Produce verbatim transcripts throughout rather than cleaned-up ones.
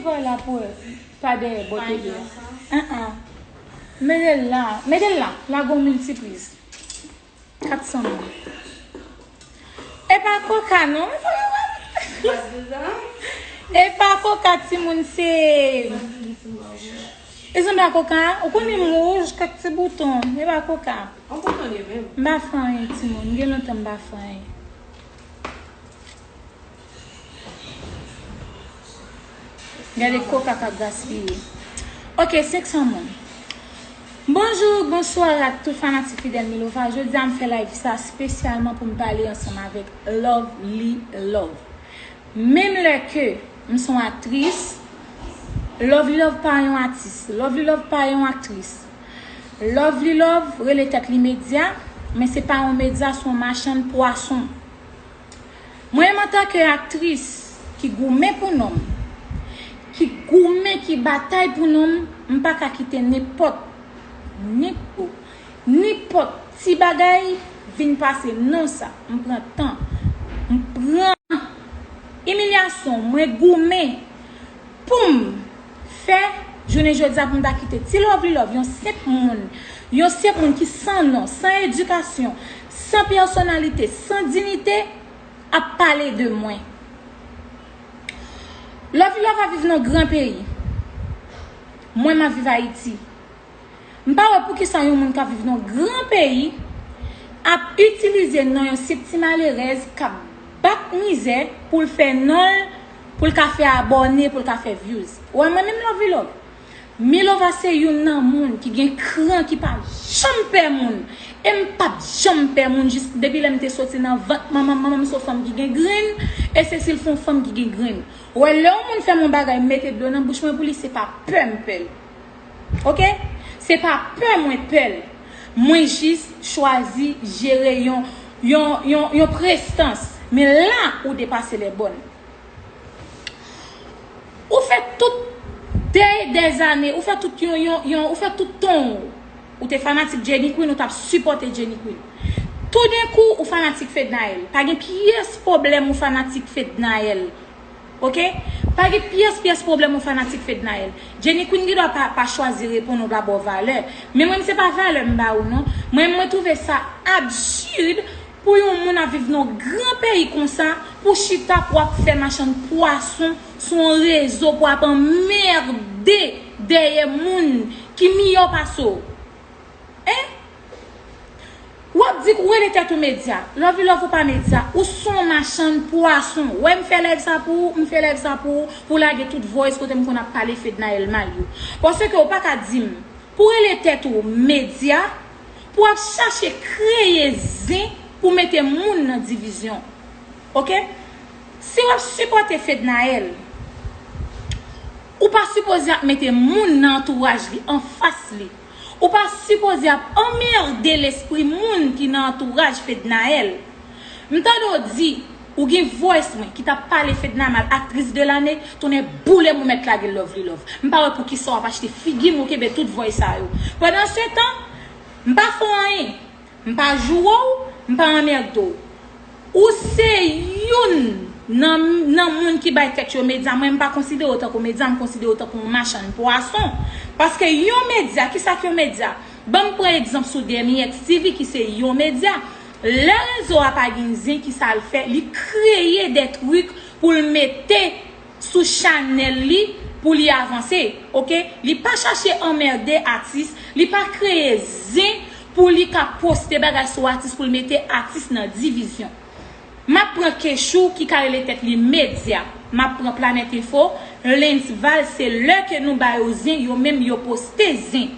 Vwala pou pa dèyè bò tele a. An an. Mete l la. Mete l la. Lage yon miltipriz. Kat san moun. E pa koka non. E pa koka timoun se. E sanble a koka, ou konn li wouj, kèk ti bouton. E pa koka. M pa fè anyen timoun, gen lontan m pa fè anyen. Gade koka k ap gaspiye. Ok, senk san moun. Bonjou, bonswa ak tout fanatik fidèl Milova. Jodi a m fè live sa espesyalman pou m pale ansanm avèk Lovely Love. Menm lè ke m se yon aktris, Lovely Love pa yon atis, Lovely Love pa yon aktris. Lovely Love rele tèt li medya, men se pa yon medya, se yon machann pwason. Mwen menm antanke aktris ki goumen pou non m, ki goumen, ki batay pou non m, m pa ka kite nenpòt, nenpòt, nenpòt ti bagay vin pase non sa. M pran tan, m pran imilyasyon, mwen goumen pou m fè jounen jodi a pou m ta kite ti Lovely Love, yon senp moun, yon senp moun ki san non, san edikasyon, san pèsonalite, san diyite, ap pale de mwen. Lovely Love ap viv nan gran peyi. Mwen, m ap viv Ayiti. M pa wè poukisa yon moun k ap viv nan gran peyi ap itilize non yon senp ti malerèz k ap bat mizè pou l fè non l, pou l ka fè abòne, pou l ka fè views. Wè mwen menm Lovely Love. Milova se youn nan moun ki gen kran, ki pa janm pè moun. E m p ap janm pè moun jis depi lè m te soti nan vant manman m. Manman m se yon fanm ki gen grenn, e Cecile se yon fanm ki gen grenn. Wè, lè yon moun fè m yon bagay, m mete dlo nan bouch mwen pou li, se pa pè m pè l. Ok? Se pa pè mwen pè l. Mwen jis chwazi jere yon, yon, yon, yon prestans. Men la, ou depase lè bòn. Ou fè tout dè, dè zane, ou fè tout yon, yon, yon, ou fè tout tan w. Ou te fanatik Jenny Queen, ou t ap sipòte Jenny Queen. Toudenkou, ou fanatik Fednaelle. Pa gen pyès pwoblèm ou fanatik Fednaelle. Ok? Pa gen pyès, pyès pwoblèm ou fanatik Fednaelle. Jenny Queen gen dwa pa, pa chwazi reponn ou, pa ba w valè. Men mwen, se pa valè m ba ou, non. Mwen, mwen twouve sa absid pou yon moun ap viv nan gran peyi konsa, pou chita pou ap fè machann pwason sou yon rezo pou ap anmède dèyè moun ki miyò pase w. Hein? W ap di ou rele tèt ou medya. Lovely Love ou pa medya. Ou se yon machann pwason. Wè m fè live sa pou ou, m fè live sa pou ou, pou lage tout voice kote m konn ap pale Fednaelle mal yo. Paske ou pa ka di m pou rele tèt ou medya, pou ap chache kreye zen pou mete moun nan divizyon. Ok? Si w ap sipòte Fednaelle, ou pa sipoze ap mete moun nan antouraj li, anfas li. Ou pa sipoze ap anmède lespri moun ki nan antouraj Fednaelle. M tande w di, ou gen voice mwen ki t ap pale Fedna mal, aktris de lane, tonnè boule m ou mèt lage Lovely Love. M pa wè poukisa w ap achte figi m ou kenbe tout voice sa yo. Pandansetan, m pa fè w anyen. M pa joure w, m pa anmède w. Ou se youn nan, nan moun ki bay tèt yo medya. Mwen, m pa konsidere w tankou medya, m konsidere w tankou yon machann pwason. Paske yon medya, kisa k yon medya? Ban m pran egzanp sou Demi X T V ki se yon medya. Lè rezo a pa gen zen, kisa l fè? Li kreye de trik pou l mete sou chanèl li pou li avanse, ok? Li pa chache anmède atis, li pa kreye zen pou li ka poste bagay sou atis pou l mete atis nan divizyon. M ap pran Kechou ki ka rele tèt li medya. M ap pran Planet Info, Lens Val, se lè ke nou ba yo zen, yo menm yo poste zen.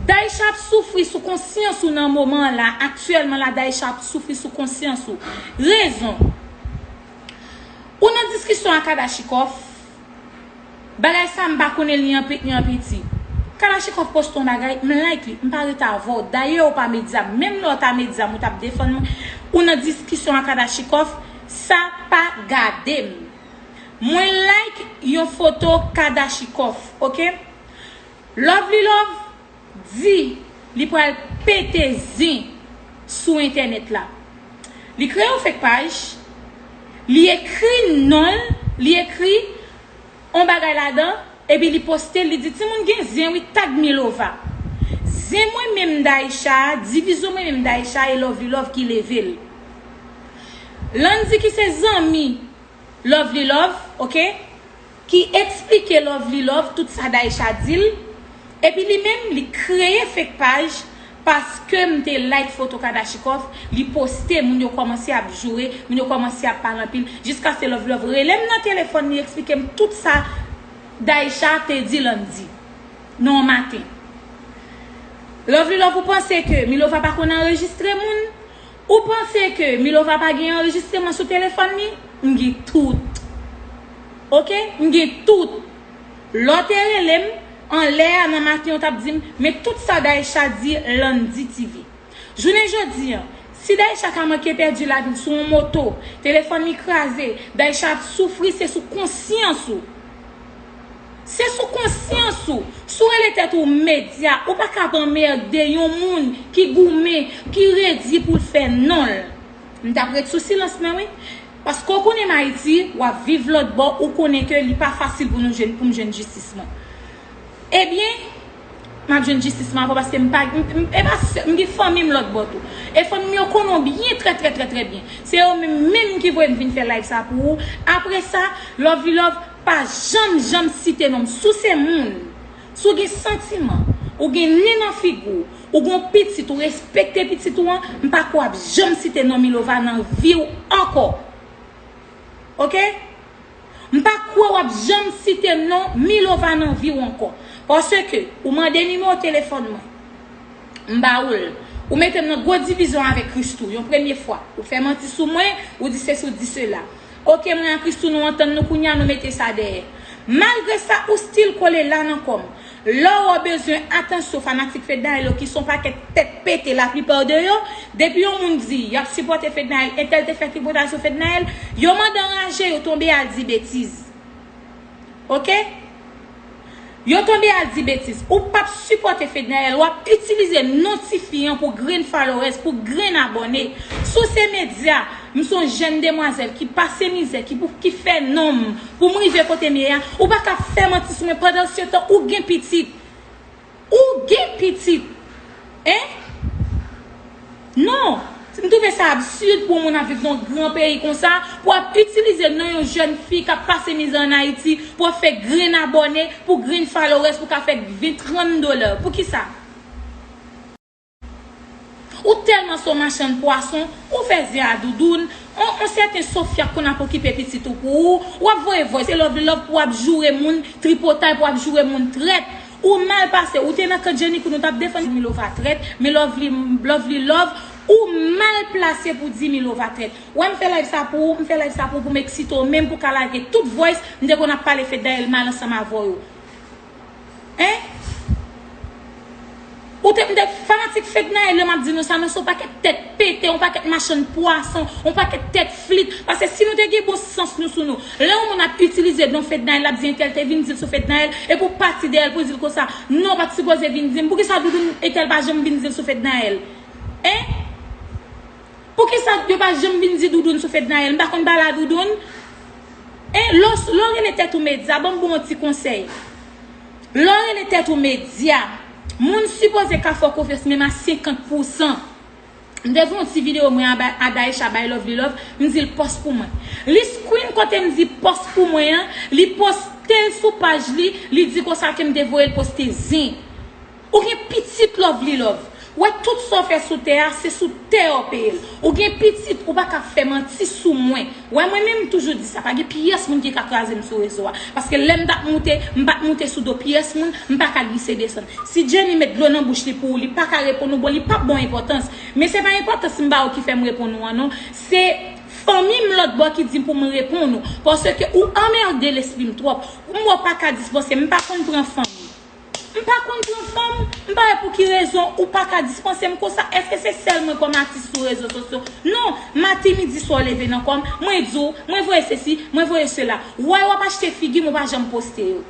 Daïsha ap soufri sou konsyans ou nan moman an la, aktyèlman la, Daïsha ap soufri sou konsyans ou. Rezon. Ou nan diskisyon ak Kadachikòf, bagay sa m pa konnen li an pit ni an piti. Kadachikòf poste yon bagay, m like li, m pa rete avè w. Dayè ou pa medya m, menm lè w ta medya m, ou t ap defann mwen. Ou nan diskisyon ak Kadachikòf, sa pa gade m. Mwen like yon foto Kadachikòf, ok? Lovely Love di li pral pete zen sou entènèt la. Li kreye yon fake paj, li ekri non l, li ekri on bagay ladan, epi li poste, li di, "Timoun gen zen wi, tag Milova." Zen mwen menm Daïcha, divizyon mwen menm Daïcha e Lovely Love ki leve l. Landy ki se zanmi Lovely Love, oke, ki eksplike Lovely Love tout sa Daïcha di l, epi li menm, li kreye fake paj paske m te like foto Kadachikov, li poste, moun yo kòmanse ap joure, moun yo kòmanse ap pale anpil, jiskaske Lovely Love rele m nan telefòn, li eksplike m tout sa Daïcha te di Landy nan yon maten. Lovely Love, ou panse ke Milova pa konn anrejistre moun? Ou panse ke Milova pa gen anrejistreman sou telefòn li? M gen tout. Oke? M gen tout. Lè w te rele m anlè a nan maten, ou t ap di m, "Men tout sa Daïcha di Landy T V." Jounen jodi a, si Daïcha ka manke pèdi lavi l sou yon moto, telefòn li kraze, Daïcha ap soufri, se sou konsyans ou. Se sou konsyans ou. Si w rele tèt ou medya, ou pa ka ap anmède yon moun ki goumen, ki redi pou l fè non l. M t ap ret sou silans mwen, wi. Paske w konnen m Ayiti, w ap viv lòt bò, ou konnen ke li pa fasil pou nou jwenn, pou m jwenn jistis mwen. Ebyen, m ap jwenn jistis mwen ankò paske m pa, m, m, e pa sè, m gen fanmi m lòt bò tou. E fanmi m yo konnen w byen, trè, trè, trè, trè byen. Se yo menm, menm ki voye m vin fè live sa pou ou. Apre sa, Lovely Love, pa janm, janm site non m. Si w se moun, si w gen santiman, ou gen nen nan figi w, ou gen yon pitit, ou respekte pitit ou an, m pa kwè w ap janm site non Milova nan vi w ankò. Oke? M pa kwè w ap janm site non Milova nan vi w ankò. Paske ou mande nimewo telefòn mwen. M ba ou l. Ou mete m nan gwo divizyon avèk Christoo yon premye fwa. Ou fè manti sou mwen, ou di sesi, ou di sela. Oke, mwen ak Christoo nou antann nou kounye a, nou mete sa dèyè. Malgre sa, ou still kole la nan kò m. Lè w bezwen atansyon fanatik Fednaelle yo ki se yon pakèt tèt pete laplipa de yo, depi yon moun di y ap sipòte Fednaelle, entèl te fè tripotay sou Fednaelle, yo mande anraje, yo tonbe al di betiz. Oke? Yo tonbe al di betiz. Ou p ap sipòte Fednaelle, w ap itilize non tifi an pou grenn followers, pou grenn abòne. Si w se medya, m se yon jèn demwazèl ki pase mizè, ki pou, ki fè non m, pou m rive kote m ye a, ou pa ka fè manti sou mwen pandan se tan ou gen pitit. Ou gen pitit. Hein? Non. M twouve sa absid pou yon moun ap viv nan yon gran peyi konsa, pou ap itilize non yon jèn fi k ap pase mizè ann Ayiti, pou ap fè grenn abòne, pou grenn followers, pou ka fè ven, trant dola. Poukisa? Ou tèlman se yon machann pwason, ou fè zen a Doudoune, on, on sèten Sofia k konn ap okipe pitit ou pou ou, w ap voye voice, se Lovely Love pou ap joure moun, tripotay pou ap joure moun trèt. Ou mal pase, ou te nan kan Jenny Queen, ou t ap defann Milova trèt, men Lovely, Lovely Love, ou mal plase pou di Milova trèt. Wè m fè live sa pou ou, m fè live sa pou ou, pou m eksite w, menm pou ka lage tout voice, m te konn ap pale Fednaelle mal ansanm avè w yo. Hein? Ou te, m te fanatik Fednaelle, lè m ap di nou sa, nou se yon pakèt tèt pete, yon pakèt machann pwason, yon pakèt tèt flit. Paske si nou te gen bon sans nou sou nou, lè yon moun ap itilize non Fednaelle, l ap di entèl te vin di l sou Fednaelle, epi w pati dèyè l pou di l konsa, non, w pa t sipoze vin di m. Poukisa Doudoune entèl pa janm vin di l sou Fednaelle? Hein? Poukisa yo pa janm vin di Doudoune sou Fednaelle? M pa konn pale a Doudoune? Hein, lè w, lè w rele tèt ou medya, ban m ba w yon ti konsèy. Lè w rele tèt ou medya, moun sipoze ka fè w konfyans menm a senkant pousan. M te fè yon ti videyo mwen a, a Daïcha bay Lovely Love, m di l post pou mwen. Liz Queen kote m di post pou mwen an, li poste l sou paj li, li di konsa ke m te voye l poste zen. Ou gen pitit Lovely Love. Wè tout sa w fè sou tè a, se sou tè a w peye l. Ou gen pitit, ou pa ka fè manti sou mwen. Wè mwen menm, m toujou di sa, pa gen pyès moun ki ka kraze m sou rezo a. Paske lè m t ap moute, m pa t moute sou do pyès moun, m pa ka glise desann. Si Jenny met dlo nan bouch li pou ou, li pa ka reponn ou, bon, li p ap ba w enpòtans. Men se pa enpòtans m ba ou ki fè m reponn ou an non. Se fanmi m lòt bò ki di m pou m reponn ou. Paske ou anmède lespri m twòp. M wè w pa ka dispanse, m pa konn pran fanmi. M pa konn pran fanm, m pa wè pou ki rezon ou pa ka dispanse m konsa. Èske se sèl mwen kòm atis sou rezo sosyo? Non, maten, midi, swa w leve nan kò m, mwen di w, mwen voye sesi, mwen voye sela. Wè w ap achte figi m, ou pa janm poste yo.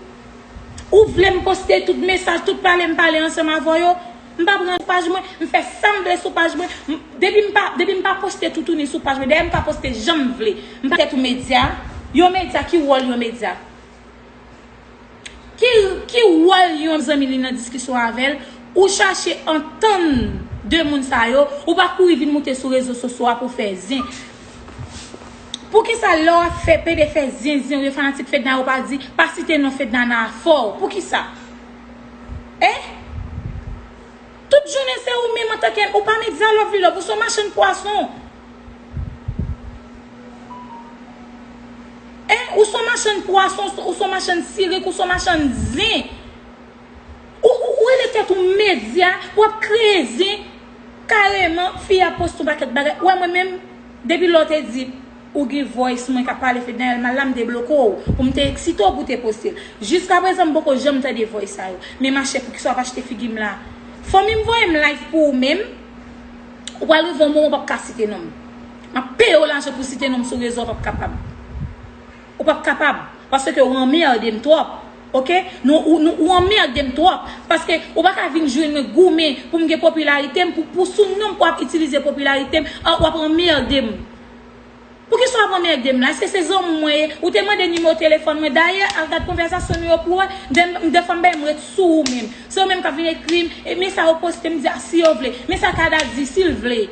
Ou vle m poste tout mesaj, tout pale m pale ansanm avè yo? M pa pran paj mwen, m fè sa m vle sou paj mwen. M, depi m pa, depi m pa poste toutouni sou paj mwen, dayè m ka poste jan m vle. M pa tèt ou medya. Yon medya, ki wòl yon medya? Ki wòl yon zanmi li nan diskisyon avè l? Ou chache antann de moun sa yo, ou pa kouri vin moute sou rezo sosyo a pou fè zen. Poukisa lè w ap fè pede fè zen zen, ou gen fanatik Fedna yo pa di, pa site non Fedna nan afè w? Poukisa? Hein? Tout jounen se ou menm antanke, ou pa medya love li love, ou se yon machann pwason. Hein? Ou se yon machann pwason, ou se yon machann sirik, ou se yon machann zen. Ou, ou, ou rele tèt ou medya, w ap kreye zen. Kareman, fi a poste yon pakèt bagay. Ou wè mwen menm, depi lè w te di ou gen voice mwen k ap pale Fednaelle mal la, m te bloke w pou m te eksite w pou w te poste l. Jiskaprezan, m poko janm tande voice sa yo. Men machè, poukisa w ap achte figi m la? Fanmi m voye m live pou ou menm. Ou pral rive yon moman w p ap ka site non m. M ap peye w lajan pou site non m sou rezo, w p ap kapab. Ou p ap kapab. Paske w anmède m twòp. Oke? Nou, ou, nou, ou anmède m twòp. Paske ou pa ka vin jwenn mwen goumen pou m gen popilarite m, pou, pou sou non m pou w ap itilize popilarite m, an, w ap anmède m. Poukisa w ap anmède m la? Èske se zanmi w mwen ye? Ou te mande nimewo telefòn mwen. Dayè, al gad konvèsasyon nou yo pou wè. Dè, dèfwa m bay m ret sou ou menm. Se ou menm k ap vin ekri m, e men sa yo poste, m di a si yo vle. Men sa Kada di, si l vle.